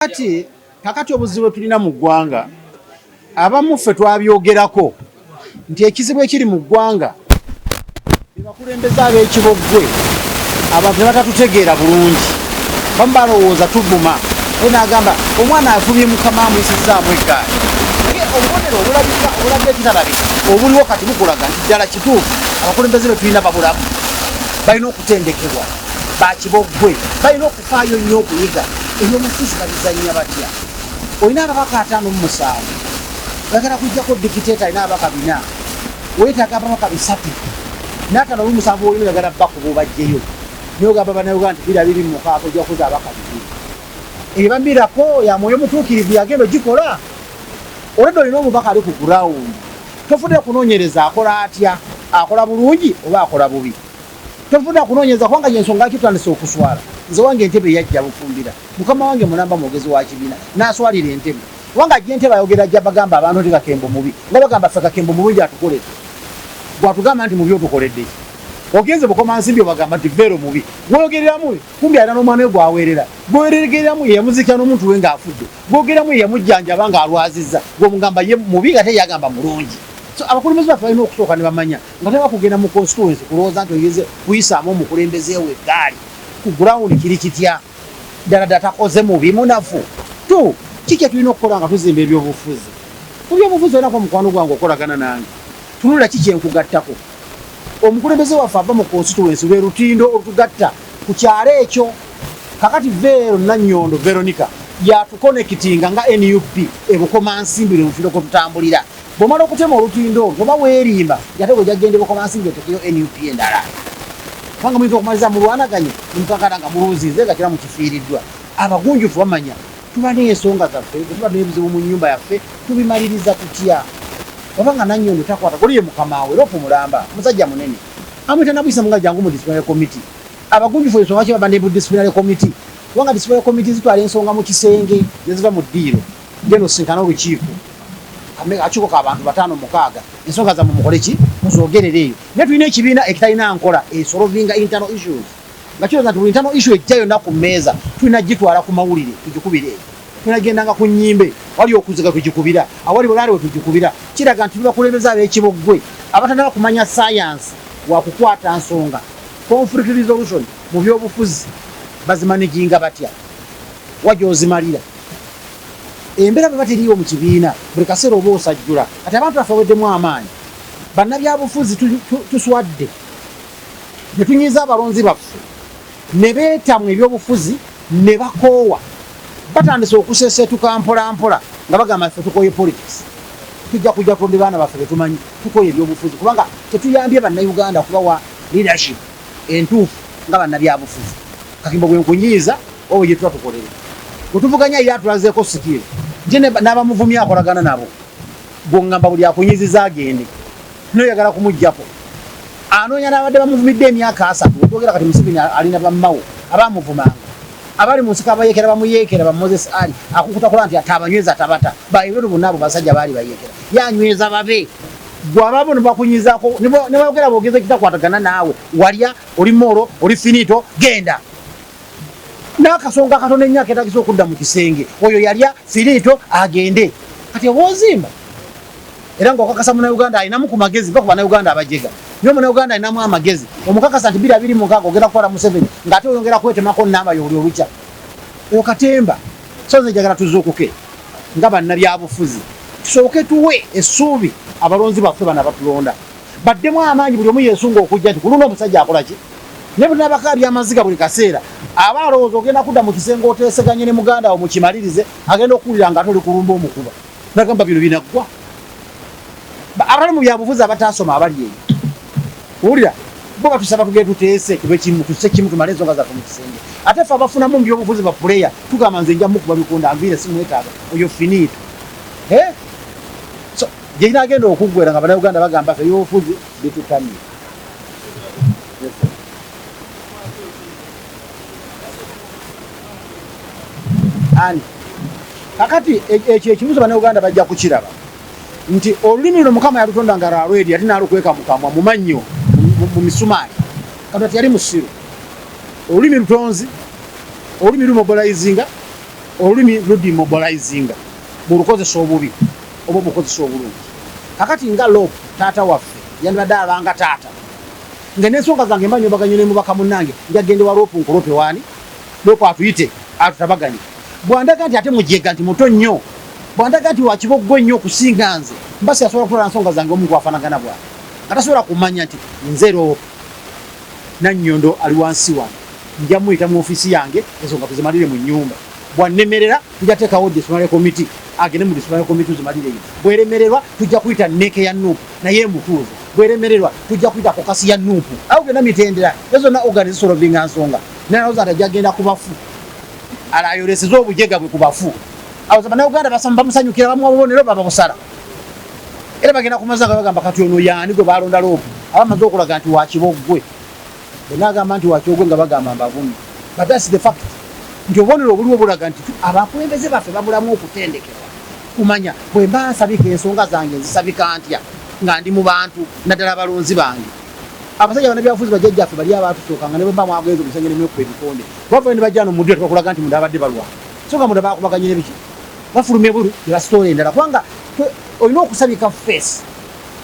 Kati kakati obuzibu bwe tulina mu ggwanga, abamu ffe twabyogerako nti ekizibu ekiri mu ggwanga be bakulembeze ab'ekiboggwe, abantu ne batatutegeera bulungi. Bamu balowooza tuvuma, naye n'agamba omwana avumye mukama amuyisizzaamu eggaali. Naye obubonero obulabika obulaga ekitalabika obuliwo kati bukulaga nti ddala kituufu abakulembeze be tulina babulamu, balina okutendekebwa, ba kiboggwe, balina Faayo nnyo okuyiga ebyobufuzi babizannya batya. Olina ababaka 57, oyagala kujjako dikiteeta alina ababaka 400, weetaaga ababaka 300 n'57 b'olina oyagala bakuba obajjeyo. Naye ogamba Bannayuganda nti 2026 ojja kukuza ababaka 200. Eba mirako ya mwoyo mutuukirivu yagenda ogikola. Olwedda olina omubaka ali ku ground, tofudde kunoonyereza akola atya, akola bulungi oba akola bubi. Tofuna kunoonyeza kubanga yensonga lwaki tutandise okuswala. Nze wange entebe yajja Bufumbira, mukama wange mulamba mwogezi wa kibiina n'aswalira entebe. Kubanga ajja entebe ayogera ajja bagamba abantu nti Kakembo mubi, nga bagamba ffe Kakembo mulungi atukolera. Gwe atugamba nti mubi otukoledde ki? Ogenze Bukomansimbi obagamba nti Vero mubi, gwoyogereramu kumbi alina n'omwana we gw'aweerera, gwoyogereramu ye yamuziikira n'omuntu we ng'afudde, gwogereramu ye yamujjanjaba ng'alwazizza, gw'omugamba ye mubi ate ye agamba mulungi. So abakulembeze baffe balina okusooka ne bamanya nga teba kugenda mu constituency kulowooza nti oyinza kuyisaamu omukulembeze we eggaali ku ground kiri kitya ddala ddala takoze mubi munafu tu ki kye tulina okukola nga tuzimba ebyobufuzi. Mu byobufuzi olinako mukwano gwange okolagana nange, tunulira ki kye nkugattako. Omukulembeze waffe ava mu constituency lwe lutindo olutugatta ku kyalo ekyo. Kakati Vero Nannyondo Veronica yatukonekitinga nga nup e Bukomansimbi lwe lutindo kwe tutambulira. Bw'omala okutema olutindo olwo oba weerimba nti ate bw'ojja kugenda e Bukomansimbi otekeyo nup endala. Kubanga muyinza okumaliriza mulwanaganye ne mukankana nga muluuzinze nga kiramu kifiiriddwa. Abagunjufu bamanya tuba n'ensonga zaffe, bwe tuba n'ebizibu mu nnyumba yaffe tubimaliriza tutya? Bw'aba nga Nannyondo takwata goli ye mukama we, Loopu mulamba, musajja munene. Amuyita na buyisa nga jangu mu disciplinary committee. Abagunjufu ensonga lwaki baba ne bu disciplinary committee? Kubanga disciplinary committee zitwala ensonga mu kisenge ne ziva mu ddiiro. Genda osisinkane olukiiko, akakiiko ka bantu bataano mukaaga, ensonga zammwe mukole ki? Muzoogerere eyo. Naye tulina ekibiina ekitalina nkola esolovinga internal issues, nga kirowooza nti buli internal issue ejja yonna ku mmeeza tulina gitwala ku mawulire tugikubire eyo. Tulina gendanga ku nnyimbe, awali okuziga tugikubira, awali bulaale we tugikubira. Kiraga nti tuli bakulembeze ab'ekiboggwe abatannaba kumanya sayansi wa kukwata nsonga, conflict resolution mu byobufuzi bazimanaginga batya, wa gy'ozimalira. Embeera bweba teriiwo mu kibiina buli kaseera oba osajjula. Kati abantu baffe baweddemu amaanyi. Bannabyabufuzi tuswadde ne tunyiiza abalonzi baffe ne beetamwa ebyobufuzi ne bakoowa. Batandise okuseeseetuka mpolampola nga bagamba ffe tukooye politics. Tujja kujja tulonde baana baffe be tumanyi. Tukooye ebyobufuzi kubanga tetuyambye Bannayuganda kubawa leadership entuufu nga bannabyabufuzi. Kakimbo bwe nkunyiiza oba gye tuba tukolere gwe tuvuganya ye atulazeeko sikiiro nti n'abamuvumye akolagana nabo. Gwongamba buli akunyiziza agende noyagala kumuggyako anoonya n'abadde bamuvumidde emyaka 30. Wetwogera kati Museveni alina bammawo abamuvumanga abali mu nsiko abayeekera bamuyeekera ba Moses Ali akukutakula nti atabanyweza tabata baeberu bonna abo basajja baali bayeekera yanyweza babe gwe ababo ne bakunyizaako ne bayogera boogeza ekitakwatagana naawe walya oli moolo oli finito genda n'akasonga akatono ennyo akeetagisa okudda mu kisenge oyo yalya firiito agende kati oba ozimba era ng'okakasa munauganda alinamu ku magezi va ku banauganda abajega naye omunauganda alinamu amagezi omukakasa nti 2026 ogenda kukola Museveni ng'ate oyongera kwetemako namba yo buli olukya oyo katemba. So nze njagala tuzuukuke nga bannabyabufuzi tusooke tuwe essuubi abalonzi baffe bano abatulonda baddemu amaanyi buli omu yesunga okujja nti ku luno omusajja akola ki naye bwe tunabakaabya amaziga buli kaseera aba alowooza ogenda kudda mu kisenge oteeseganye ne muganda wo mukimalirize agenda okuwulira nga ate oli kulumba omukuba nagamba bino binaggwa. Abali mu byabufuzi abataasoma abali eyo owulira bo batusaba tugende tuteese tube kimu tusse kimu tumale ensonga zaffe mu kisenge ate ffe abafunamu mu byobufuzi ba puleya tugamba nze nja mukuba bikonda anviire simwetaaga oyo finito. Eh? So gyekinagenda okuggwera nga bannayuganda bagamba ffe ebyobufuzi bitutamye. Ani kakati ekyo ekibuzo bannayuganda bajja kukiraba nti olulimi luno Mukama yalutonda nga lwa lwedi ate n'alukweka mu kamwa mu mannyo mu misumaali. Katonda teyali musiru. Olulimi lutonzi, olulimi lumobilizinga. Olulimi ludemobilizinga bw'olukozesa obubi oba obukozesa obulungi. Kakati nga LOP taata waffe yandibadde abanga taata nga n'ensonga zange mba nyobaganye ne mubaka munnange, nja genda ewa LOP nkolope waani LOP atuyite atutabaganye. Bw'andaga nti ate mujega nti muto nnyo, bw'andaga nti wa kiboggo nnyo okusinga nze, mba siyasobola kutwala nsonga zange omuntu afaanagana bw'ati nga tasobola kumanya nti nze LOP Nannyondo ali wansi wano, nja muyita mu ofiisi yange ensonga tuzimalire mu nnyumba. Bw'annemerera tujja teekawo disciplinary committee, agende mu disciplinary committee tuzimalire eyo. Bw'eremererwa tujja kuyita NEC ya NUP naye emutuuze. Bw'eremererwa tujja kuyita caucus ya NUP. Awo byonna mitendera, ezo zonna organs zisolovinga nsonga. Naye alowooza nti ajja genda ku bafu, alayoleseze obujega bwe ku bafu. Awo Bannayuganda bamusanyukira, bamuwa bubonero, bababusala era bagenda kumaza nga bagamba kati ono yaani gwe balonda LOP aba amaze okulaga nti wakiboggwe. Bonna agamba nti wakiboggwe nga bagamba mbavumi, but that's the fact nti obubonero obuliwo bulaga nti abakulembeze baffe babulamu okutendekebwa kumanya bwe mba nsabika ensonga zange nzisabika ntya nga ndi mu bantu, naddala abalonzi bange. Abasajja bannabyabufuzi bajjajjaffe bali abaatusooka nga ne bwe mba mwagenze omusenge ne mwekuba ebikonde, bavayo ne bajja no mu ddira tebakulaga nti munda abadde balwana, so nga munda baakubaganye ne biki, bafuluma ebweru ne basitoola endala, kubanga olina okusabika face.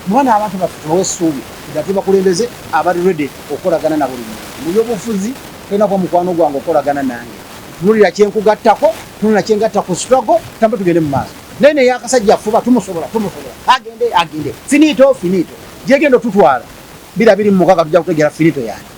Mwana abantu baffe tubawe essuubi ddala tuli bakulembeze abali ready okukolagana na buli muntu mu byobufuzi. Tolina kuba mukwano gwange okukolagana nange. Tunulira kyenkugattako, tunulira kyengatta ku struggle, tambe tugende mu maaso. Naye naye akasajja fuba tumusobola, tumusobola, agende agende, finito finito, gyegenda otutwala 2026 tujja kutegeera finito yange.